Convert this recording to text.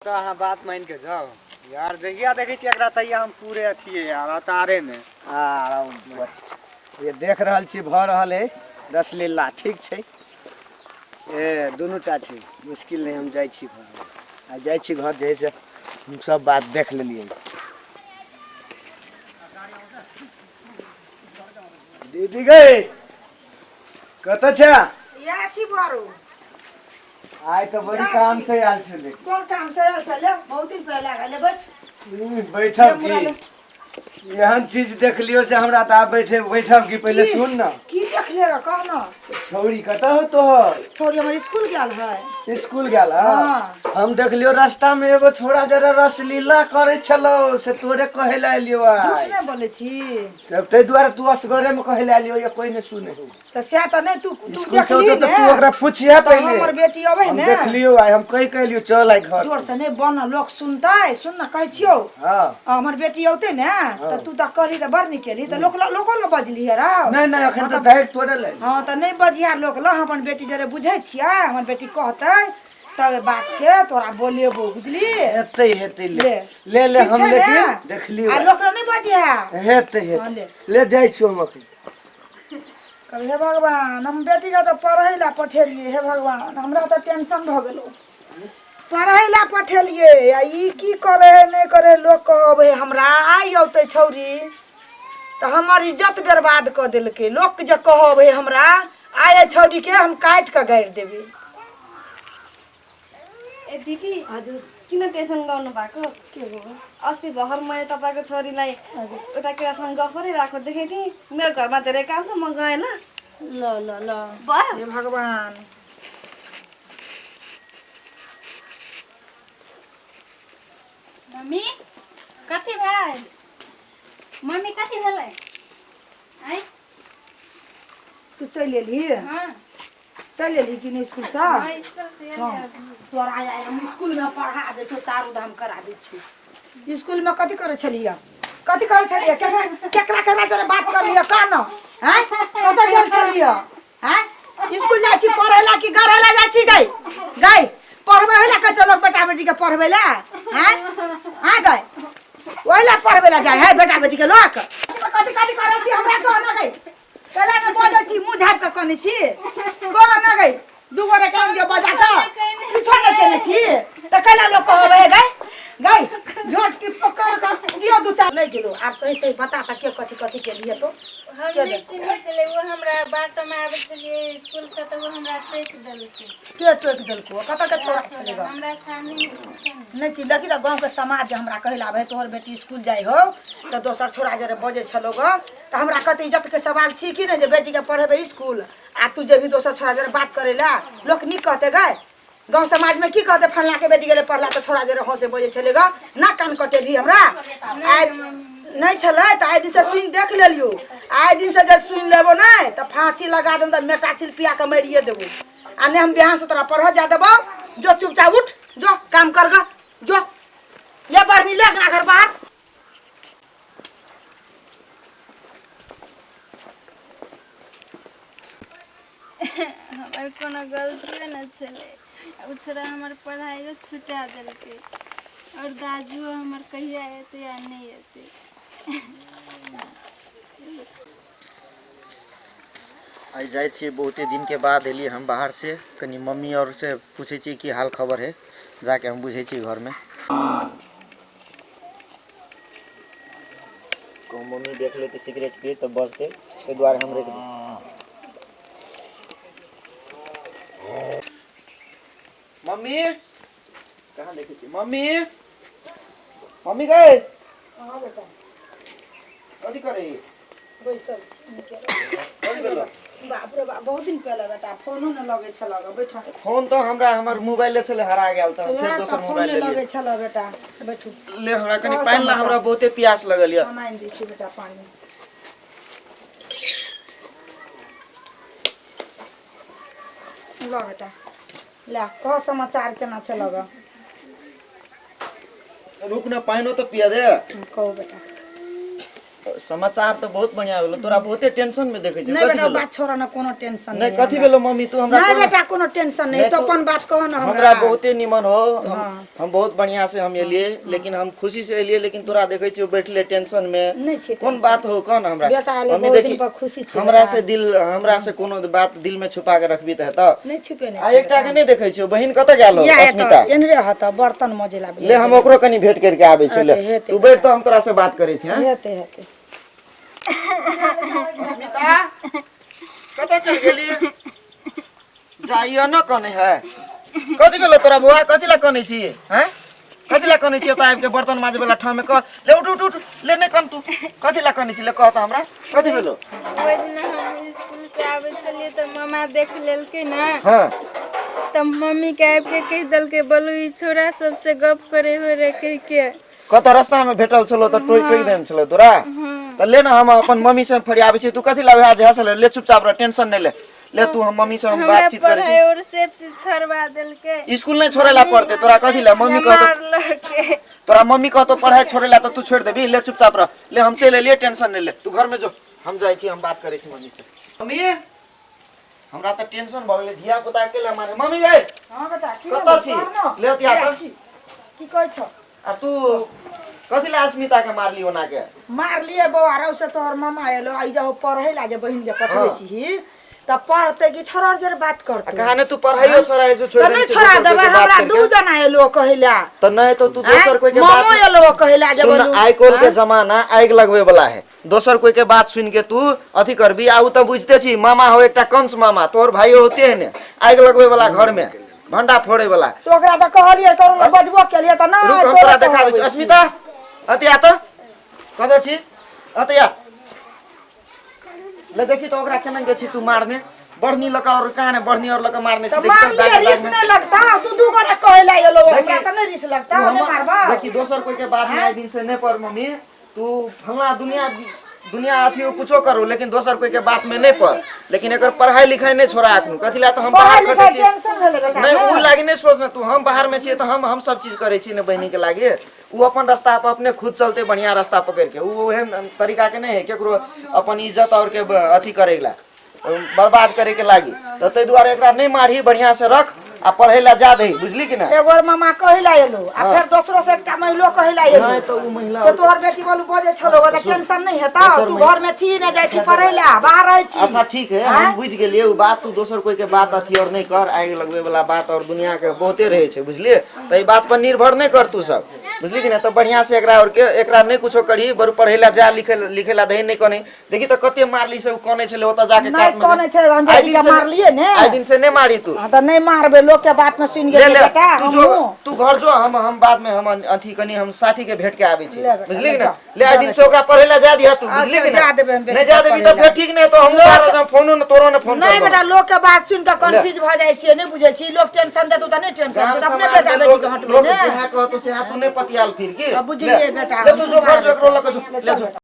तऽ अहाँ बात मानि के जाउ यार, जहिया देखै छियै एकरा तहिया हम पूरे अथिये यार अतारे मे। आ ये देख रहल छी भऽ रहल है रसलीला। ठीक छै, ए दुनू टा छै, मुश्किल नहि। हम जाइ छी घर, आ जाइ छी घर जे है से हम सब बात देख लेलियै। दीदी गई कतऽ छै? इएह छी बरू। आइ तऽ बड़ी काम से आयल छलै। कोन काम से आयल छलै? बहुत दिन पहिले आयल। बैठ। बैठब की? एहन चीज देख लियो से हमरा तऽ आब बैठे बैठब की? पहिले सुन न। की देखले रह, कह न। छौड़ी कतऽ हो तोहर? छौड़ी हमर स्कूल गेल है। स्कूल गेल है? हाँ। हम देखलियो रास्ता में एगो छोड़ा जरा रसलीला करे छलो, से तोरे कहे ला एलियो झूठ आइ। नहि बोलै छी। तब ताहि दुआरे तू असगरे में कहे ला एलियो, ये कोई नहीं सुने हो। तऽ सएह तऽ नहि तू तू स्कूल से देखली औतौ तऽ ने तू ओकरा पूछिहे तऽ पहिले। हमर बेटी अबै हम ने। देखलियो आइ, हम कहि कहि एलियो चल आइ घर। जोर से नहि बन, लोक सुनतै। सुन न, कहै छियौ। हाँ। हमर बेटी औतै ने तऽ तू तऽ कहली तऽ बड़ नीक केली, तऽ लोक लोको लग बजली हे रौ? नहीं नहीं, अखन तऽ डायरेक्ट तोरे ले। हँ, तऽ नहि बजिहा लोक लग। हम अपन बेटी जरे बुझै छियै, हमर बेटी कहतै तब बात के तोरा बोलेबो, बुझली? हेतै हेतै, ले ले। ले ले। ठीक हम छै ने? लेकिन देखलियो आ आइ। लोक लग नहि बजिहा। हेतै हँ, हेतै। ले। ले जाइ छियौ हम अखन। कहबै हे भगवान, हम बेटीके तऽ पढ़ै लए पठेलियै, हे भगवान, हमरा तऽ टेंशन भऽ गेलौ। पढ़ै लए पठेलियै आ ई की करै है नहि करै है, लोक कहबै हमरा। आइ औतै छौरी तऽ हमर इज्जत बर्बाद कऽ देलकै। लोक जे कहबै हमरा आइ एहि छौरीके हम काटि कऽ गाड़ि देबै। ए दिदी। हजुर। किन टेन्सन गर्नु भएको? के हो? अस्ति भर्खर मैले तपाईँको छोरीलाई एउटा केटासँग गफ गरिरहेको देखेको थिएँ। मेरो घरमा धेरै काम छ, म गएँ। ल। ल ल ल। भयो। हे भगवान। मम्मी, कथी भेल? मम्मी, कथी भेलै? आँय? तू चलि एलही? हाँ। चलि एलही कि नहि स्कूलसँ? हाँ, स्कूल से हाँ। एलियै। तोरा आइ हम स्कूलमे पढ़ा दै छियौ, चारू धाम करा दै छियौ। स्कूलमे कथी करै छलियै? कथी करै छलियै? केकरा केकरा केकरा जोरे बात करलियै, कह न। आँय, कतऽ गेल छलियै? आँय, स्कूल जाइ छी पढ़ै ला कि गढ़ै ला जाइ छी? गई गई, पढ़बै ला कहै छै लोक बेटा बेटीके पढ़बै ला? आँय आँय गई, ओहि ला पढ़बै ला जाइ है बेटा बेटीके लोक? कथी कथी करै छी, हमरा कह न गई। कैला ने बजै छी, मुँह झापि कऽ कनै छी? कह न गई। दू गोरे कान दियौ बजा कऽ। किछो नहि केने छी तऽ कैला लोक कहबै हे? गई गई, झोट की पकड़ कऽ दियौ दू चार। नहि गेलो। आब सही सही बता तऽ, के कथी कथी केलियै तो? हम के नहि चिन्है छलै ओ हमरा। बाटोमे आबै छलियै स्कूलसँ तऽ ओ हमरा टोकि देलकै। के टोकि देलको? कतऽ के छोड़ा छलै गऽ? हमरा सामने किछो नहि। नहि छी। देखी तऽ, गाँवके समाज जे हमरा कहै लए आबै, तोहर बेटी स्कूल जाइ हौ तऽ दोसर छोड़ा जरे बजै छलौ गऽ, तऽ हमरा कते इज्जतके सवाल छी कि नहि जे बेटीके पढ़ेबै स्कूल आ तू जेबही दोसर छोड़ा जरे बात करै लए? लोक नीक कहतै गै? गाँव समाजमे की कहतै? फल्लाँके बेटी गेलै पढ़ला तऽ छोड़ा जरे हँसे बजै छलै गऽ। ना कान कटेबही हमरा? आइ नहि छलै तऽ आइ दिनसँ सुनि देख लेलियौ। आइ दिनसँ जे सुनि लेबो नहि तऽ फाँसी लगा देबौ, तऽ मेटासिल पिया कऽ मारिए देबो। आ नहि हम बिहान से तोरा पढ़ऽ जा देबौ। जो, चुपचाप उठ जो, काम कर ग जो। ले बढ़नी, ले अपना घर बाहर। हमर कोनो गलतियो नहि छलै। ओ छोड़ा हमर पढ़ाइयो छुटा देलकै आओर दाजुओ हमर कहिया एतै आ नहि एतै। आइ जाइ छियै, बहुते दिनके बाद एलियै हम बाहरसँ। कनि मम्मी आओर से पूछै छियै की हाल खबर है। जाके हम बुझै छियै घरमे। कहूँ मम्मी देख लेतै सिगरेट पिए तऽ बजतै, ताहि दुआरे हम राखि मम्मी कहाँ देखै छी? मम्मी, मम्मी गए। हाँ बेटा। कथी करै? बैसल छी। कथी भेलो? बाप रे बाप, बहुत दिन पहिले बेटा फोनो नहि लगै छल ग, बैठ। फोन तऽ हमरा हमर मोबाइले छलै, हरा गेल तऽ हम फेर वएह दोसर तऽ फोन मोबाइल नहि लेलियै। लगै छल बेटा, बैठू। ले, हमरा कनि कह पानि ला। समाचार। हमरा बहुते प्यास लगल यऽ। हम आनि दै छी बेटा पानि। ल बेटा ले, कह समाचार, केना छै लग? रुक न, पानिओ तऽ पिया दे। कहू बेटा। समाचार तऽ बहुत बढ़िया भेलो। तोरा बहुते टेंशन में देखै छियौ। नहीं कथी बेटा भेलो? बात छोड़ ना, कोनो टेंशन नहीं कथी भेलो मम्मी? तू हमरा नहीं कोनो- बेटा कोनो टेंशन नहीं, नहीं तो तो- अपन बात कहो ना। हमरा बहुते निमन हो, हम बहुत बढ़िया से हम एलिए, लेकिन हम खुशी से एलिए, लेकिन तोरा देखै छियौ बैठले टेंशन में। नहीं छै। कोन बात हो, कौन हमरा? बेटा एलै मम्मी बहुत देखी, दिन पर खुशी छी हमरा बेटा। से दिल, हमरा से कोनो बात दिल में छुपा के रखबी तऽ हेतौ? नहीं छुपे नहीं आ एकटा के नहीं देखै छियौ, बहिन कतऽ गेल हो? या अस्मिता एनरे हत बर्तन मजे ला। ले हम ओकरो कनी भेंट करके आबै छी। ले अच्छा, हेतै। तू बैठ तऽ हम तोरा से बात करै छी। हैं? हेते हेते। अस्मिता कतऽ चल गेली? जाइयो न कने है। कथी भेलो तोरा बौआ? कथी ला कनै छी? हैं, कथी ला कनै छी? ओतऽ आबि के बर्तन माजे वाला ठाम में कह। ले उठ उठ उठ, ले नहीं कन। तू कथी ला कनै छी? ले कह तऽ हमरा, कथी भेलो? ओहि दिना हम स्कूल से आबै छलियै तऽ मामा देख लेलकै ने। हाँ। तऽ मम्मी के आबि के कहि देलकै, बोलू ई छोरा सबसे गप करे हो रे कहि के। कतऽ रास्ता में भेटल छलो तऽ टोकि टोकि देने छलो तोरा? तऽ ले ना, हम अपन मम्मी से फरियाबै छी। तू कथी ला वएह जे हँसले? ले चुपचाप रह, टेंशन नहीं ले। ले तू, हम मम्मी से हम हमरा बातचीत करै पढ़ाई और सेफ से छोड़वा देलकै। छी। स्कूल नहीं छोड़े ला पड़ते तोरा। कथी ला मम्मी कहतो? मारलकै। तोरा मम्मी कहतो पढ़ाई छोड़े ला तऽ तू छोड़ देबी? ले चुपचाप रह, ले हम चलि एलियै, टेंशन नहीं ले। तू घर में जो, हम जाइ छी, हम बात करै छी मम्मी से। मम्मी, हमरा तऽ टेंशन भऽ गेलै, धिया पुता के ले मारे। मम्मी गए। हां बेटा, की कतऽ भेलो? छी? कह न। ले अतिया तऽ। छी। की कहै छौ? आ तू कथी ला अस्मिता के मारली ओना के? मारलिए बौआ रौ से तोहर मामा एलो आई जाओ पढ़ै ला जे बहिन के पठबै हाँ। छी तऽ पढ़तै कि छोड़र जर बात आ करतै? कहा ने तू पढ़ाइयो छोड़ाइ छौ, छोड़ तऽ नहीं देने छी छोड़ा दोसर कोई देबै। के बात हमरा करके। दू जना एलो कहैला। तऽ नहीं तो तू दोसर कोई के मामो बात एलो कहैला जे सुन, बोलू। आइ काल्हि के जमाना आगि लगबै वाला है। दोसर कोई के बात सुन के तू अथी करबी? आ उ तऽ बुझते छी, मामा हो एकटा कंस मामा, तोहर भाइयो होते है ने आगि लगबै वाला, घर में भंडा फोड़े वाला। तो ओकरा तऽ कहलियै, तोरा बजबो केलियै तऽ नहि। रुक, हम तोरा देखा दै छी। अस्मिता, अति आ तऽ, कतऽ छी? अति आ, ले देखी तऽ ओकरा केना के छी तू मारने, बढ़नी लऽ कऽ और कहाँ ने बढ़नी और लऽ कऽ मारने छी। तऽ देखी तऽ मारलियै, दाग रिस दाग में। नहीं लगता? दू दू गोरा कहैला एलो, हमरा देखी, तऽ नहीं रिस लगता? तू नहीं मारबा। देखी, दोसर कोई के बात में आइ दिन से नहीं पर। मम्मी, तू फलना दुनिया दुनिया अथी हो, कुछो करू, लेकिन दोसर कोई के बात में नहीं पर। लेकिन एकर पढ़ाई लिखाई नहीं छोड़ा अखनु। कथी ला? तऽ हम पढ़ाई बाहर लिखाई खटै छी। टेंशन भेलै बेटा। नहीं, ने? उ लागी नहीं सोचना तू। हम बाहर में छियै तऽ हम सब चीज करै छी ने बहिनी के लागी। उ अपन रास्ता पर अपने खुद चलते, बढ़िया रास्ता पकड़ के। उ ओहन तरीका के नहीं है केकरो अपन इज्जत और के अथी करे ला, बर्बाद करे के लागी। तऽ ताहि दुआरे एकरा नहीं मारही, बढ़िया से रख आ पढ़े ला जा दही, बुझली कि ना? एगो और मामा कहैला एलो आ हाँ। फेर दोसरो से एकटा महिलो कहैला एलो। नहीं तऽ उ महिला से तोहर बेटी बोलू बजै छलो, ओकरा टेंशन नहीं हेता? दोसर तू महिला- घर में छी ने, जाइ छी पढ़ै ला, बाहर रहै छी। अच्छा ठीक है, आँय? हम बुझि गेलियै उ बात। तू दोसर कोई के बात अथी और नहीं कर। आगि लगबै वाला बात और दुनिया के बहुते रहै छै, बुझलियै? तऽ ई बात पर निर्भर नहीं कर तू सब, बुझली कि नहीं? तऽ बढ़िया से एकरा और के एकरा नहीं कुछो करही, बरु पढ़ै ला जा, लिखे लिखे ला दही। नहीं कने देखी तऽ कते मारली से उ कनै छलै ओतऽ जाके नहि कात में। कनै छलै, हम आइ बेटी दिन के से मारलियै ने। आइ दिन से नहीं मारी तू। हाँ, तऽ नहीं मारबै, लोग के बात में सुनि ले गेलियै ले बेटा। तू जो हमहूँ तू घर जो, हम बाद में हम अथी कनी हम साथी के भेंट के आबै छी। ले बेटा, बुझली ले कि ना? जा। ले आइ दिन से ओकरा पढ़ै ला जा दिहा तू, बुझली कि अच्छा, ना? जा देबै हम बेटी नहीं जा के देबी पढ़ै तऽ ला। फेर ठीक नहीं तो हम बाहर से फोनो न तोरो ने फोन नहीं करबो। बेटा, लोग के बात सुन के कंफ्यूज भऽ जाइ छियै, नहीं बुझै छी। लोग टेंशन देतौ तऽ नहीं टेंशन गाम देतौ, अपने समाज बेटा में बेटी लोग के हटबै लोग ने। जेहा कहतो सेहा तू नहीं पतियाल फिर की। अब बुझलियै ले, बेटा, ले तू हम जो घर जो सुधार एकरो लऽ के जो, ले ले चल जो। बेटा।